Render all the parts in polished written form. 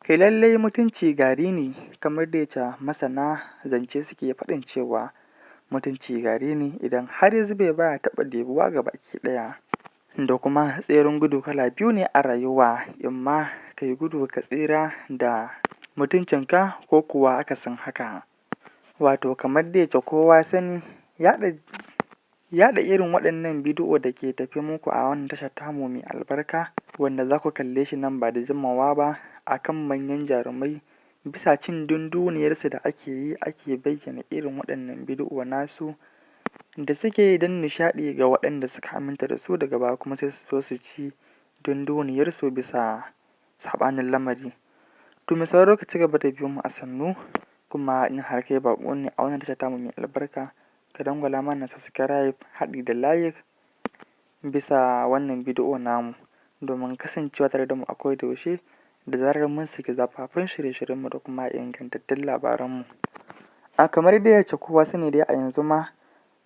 Kai lallai mutunci gari ne, kamar da yacce masana zance suke faɗin cewa mutunci gari ne, idan har ya zube baya taɓa ɗebuwa gabaki ɗaya. Da kuma tseren gudu kala biyu ne a rayuwa, imma kai gudu ka tsira da mutuncinka ko kuwa akasin haka. Wato kamar dai yacce kowa ya sani, yaɗa irin waɗannan bidiyo da ke tafe muku a wannan tasha tamu mai albarka, wanda za ku kalle shi nan ba da jimawa ba, a kan manyan jarumai bisa cin dunduniyarsu da ake yi, ake bayyana irin waɗannan bidiyo nasu da suke yi don nishaɗi ga waɗanda suka aminta da su. Daga baya kuma sai su zo su ci dunduniyarsu bisa saɓanin lamari. To mai sauraro, ka ci gaba da biyo mu a sannu, kuma in har kai baƙo ne a wannan tasha tamu mai albarka, ka dangwala mana subscribe haɗi da like bisa wannan bidiyo namu, domin kasancewa tare da mu a koda yaushe da zarar mun saki zafafan shirye-shiryenmu da kuma ingantattun labaranmu. A kamar dai yacce kowa sani dai, a yanzu ma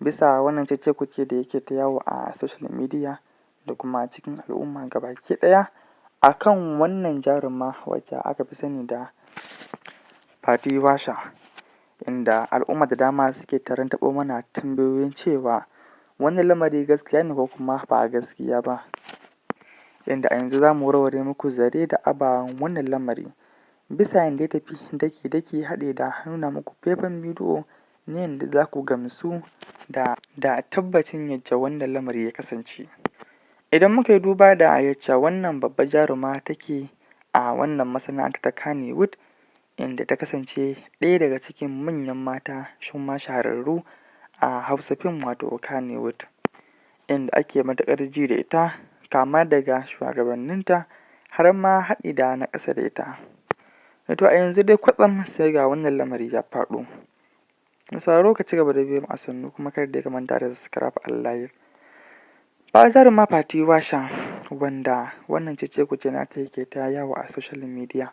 bisa wannan cece-kuce da yake ta yawo a social media da kuma cikin al'umma gabaki ɗaya a kan wannan jaruma wacce aka fi sani da Fati Washa, inda al'umma da dama suke ta rantaɓo mana tambayoyin cewa wannan lamari gaskiya ne ko kuma ba gaskiya ba. Inda a yanzu za mu warware muku zare da abawan wannan lamari bisa yanda ya tafi daki-daki, haɗi da nuna muku faifan bidiyo na yanda za ku gamsu da tabbacin yacce wannan lamari ya kasance. Idan muka yi duba da yacce wannan babbar jaruma take a wannan masana'anta ta Kannywood, inda ta kasance ɗaya daga cikin manyan mata suma shahararru a Hausa fim, wato Kannywood, inda ake matuƙar ji da ita, kama daga shugabanninta har ma haɗi da na ƙasa da ita. To a yanzu dai kwatsam sai ga wannan lamari ya faɗo. Mai sauraro, ka ci gaba da biyo mu a sannu, kuma kar dai ka manta da subscribe and like. Ba jaruma Fati Washa, wanda wannan cece-kuce nata yake ta yawo a social media.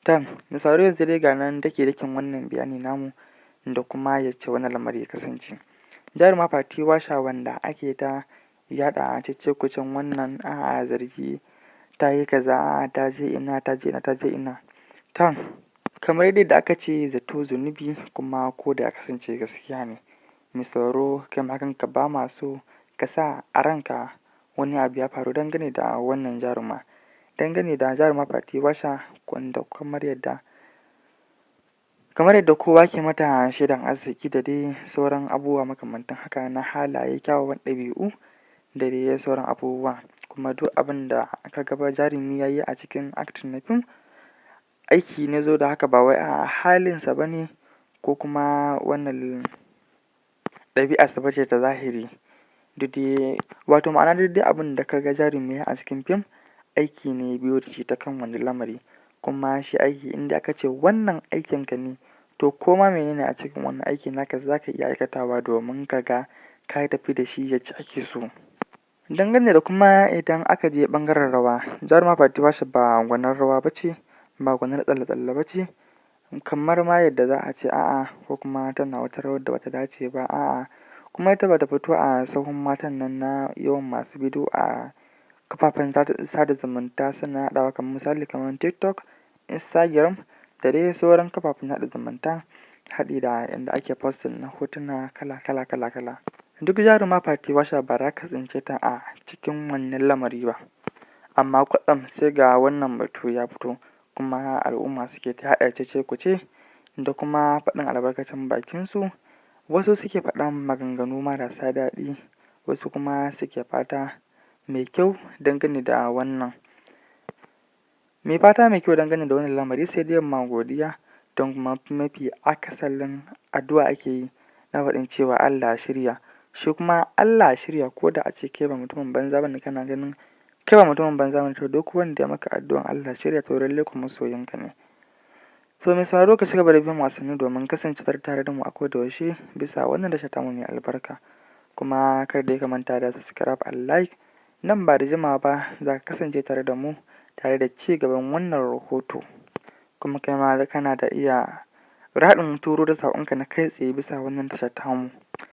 Tam, mai sauraro, yanzu dai ga nan daki-dakin wannan bayani namu da kuma yacce wannan lamari ya kasance. Jaruma Fati Washa, wanda ake ta yaɗa cece-kucen wannan a'a zargi ta yi kaza, a'a ta je ina, ta je ina, ta je ina. Tam, kamar dai da aka ce zato zunubi, kuma ko da ya kasance gaskiya ne. Mai sauraro, kai ma kanka ba ma so ka sa a ranka wani abu ya faru dangane da wannan jaruma. Dangane da jaruma Fati Washa, wanda kamar yadda kowa ke mata shaidan arziki da dai sauran abubuwa makamantan haka na halaye, kyawawan ɗabi'u da dai sauran abubuwa. Kuma duk abin da aka ga jarumi ya yi a cikin acting na fim, aiki ne zo da haka, ba wai a'a halinsa ba ne ko kuma wannan ɗabi'arsa ba ce ta zahiri. Duk dai, wato ma'ana, duk dai abin da ka ga jarumi ya yi a cikin fim, aiki ne ya biyo da shi ta kan wannan lamari. Kuma shi aiki, in dai aka ce wannan aikinka ne, to ko ma mene ne a cikin wannan aikin naka za ka iya aikatawa domin ka ga ka tafi da shi yacce ake so. Dangane da kuma idan aka je ɓangaren rawa, jaruma Fati Washa ba gwanar rawa ba ce, ba gwanar tsalle-tsalle ba ce, kamar ma yadda za a ce a'a ko kuma tana wata rawar da bata dace ba, a'a. Kuma ita bata fito a sahun matan nan na yawan masu bidiyo a kafafen sada zumunta suna yaɗawa, kamar misali kamar TikTok, Instagram da dai sauran kafafen yaɗa zumunta, haɗi da inda ake posting na hotuna kala-kala kala-kala. Duk jaruma Fati Washa ba za ka tsince ta a cikin wannan lamari ba. Amma kwatsam sai ga wannan batu ya fito, kuma al'umma suke ta yaɗa cece-kuce da kuma faɗin albarkacin bakinsu. Wasu suke faɗan maganganu marasa daɗi, wasu kuma suke fata mai kyau dangane da wannan. Mai fata mai kyau dangane da wannan lamari, sai dai ma godiya, don kuma mafi akasarin addu'a ake yi na faɗin cewa Allah ya shirya. Shi kuma Allah ya shirya, ko da a ce kai ba mutumin banza ba ne, kana ganin kai ba mutumin banza ba ne, to duk wanda ya maka addu'an Allah ya shirya, to lallai kuwa masoyinka ne. To mai sauraro, ka ci gaba da bin mu a sannu domin kasancewa tare da mu a koda yaushe bisa wannan tasha tamu mai albarka. Kuma kar dai ka manta da subscribe and like. Nan ba da jimawa ba za ka kasance tare da mu tare da ci gaban wannan rahoto. Kuma kai ma kana da iya raɗin turo da saƙonka na kai tsaye bisa wannan tasha tamu.